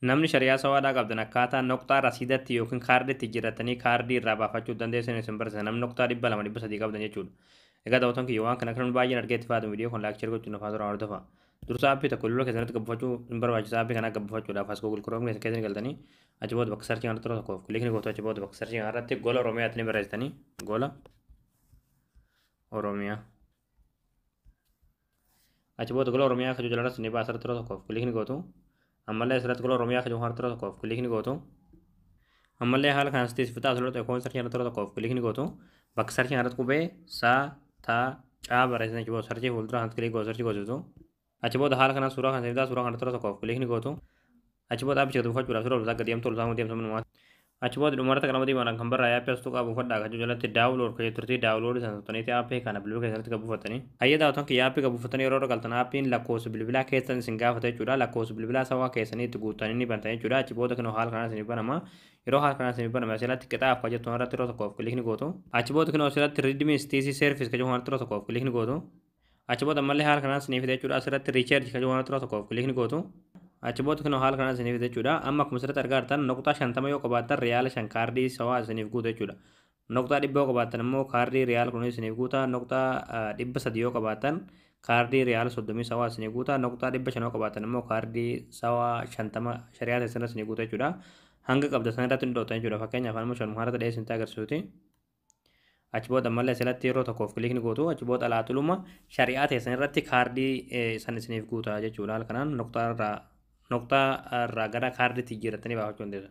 Namni shari'aa sawaadhaa qabdan akkaataa noqxaa rasiidatti yookiin kaardiitti jijjiirratanii kaardii irraa baafachuu dandeessan isin barsiisa. Namni noqxaa 200, 300 qabdan jechuudha. Egaa daawwattoon kiyya, waan kana kan baay'een argee itti fayyadamu, viidiyoo kun like, share gochuun afaan duraan hordofa. Dursa aappii tokko bilbila keessatti gabbifachuu hin barbaachisa. Aappii kana gabbifachuudhaaf as Google Chrome keessa keessatti galtanii, achi booda bakka searchii kanarratti yeroo tokkoof click gootu. Achi booda bakka searchii kanarratti Gola Oromiyaatti ni barreessitanii, Gola Oromiyaa. Achi booda Gola Oromiyaa kan jalatti ni baasa, yeroo tokkoof click gootu. Ammallee asirratti Gola Oromiyaa kan jiru yeroo tokkoof click gootu. Ammallee haala kanaan sitti fitaa, asirratti ekoon searchii kanarratti yeroo tokkoof click gootu. Bakka searchii kanarratti qubee saa taa caa barreessitan, achi booda searchii fuuldura kanatti click gootu, searchii goositu. Achi booda haala kanaan suuraa kan fitaa, suuraa kanarratti yeroo tokkoof click gootu. Achi booda aappicha buufachuudhaaf suuraa oltaa gadi deemtu, oltaa deemtu minumaa. Achi booda dhumarratti qalama diimaadhaan kan barraa'e aappii astuu qabu buufadhaa kan jalatti download kan jetturti, download sana tuqxaniiti aappii kana bilbila keessatti kan buufattanii. Hayyee daawwattoon kiyya, aappii kan buufattanii yeroo galtan aappiin lakkoofsa bilbilaa keessan isin gaafata jechuudha. Lakkoofsa bilbilaa sawaa keessanii itti guuttanii ni bantan jechuudha. Achi booda kunoo haala kanaan isin banama. Yeroo haala kanaan isin banama, asirratti qixaaf kan jettu irratti yeroo tokkoof click gootu. Achi booda kunoo asirratti redeem STC service kan jedhu irratti yeroo tokkoof click gootu. Achi booda ammallee haala kanaan isinii fida jechuudha. Asirratti recharge kan jedhu irratti yeroo tokkoof click gootu. Achi booda kunoo haala kanaan isiniif fida jechuudha. Amma akkuma asirratti argaa jirtan, noqxaa 50 yoo qabaattan riyaala 5 kaardii sawaa isiniif guuta jechuudha. Noqxaa 100 yoo qabaattan immoo kaardii riyaala 10 isiniif guuta. Noqxaa 300 yoo qabaattan kaardii riyaala 30 sawaa isiniif guuta. Noqxaa 500 yoo qabaattan immoo kaardii sawaa 50 shari'aa teessan isiniif guuta jechuudha. Hanga qabda sana irratti hin jechuudha. Fakkeenyaaf amma shanuma irratti dhiyeessin agarsiisuti. Achi booda ammallee asirratti yeroo tokkoof click gootu. Achi booda alaaxuluma shari'aa teessan irratti kaardii san isiniif guuta jechuudha. Haala kanaan noqxaa irraa gara kaardiitti jijjiirratanii baafachuu dandeessu.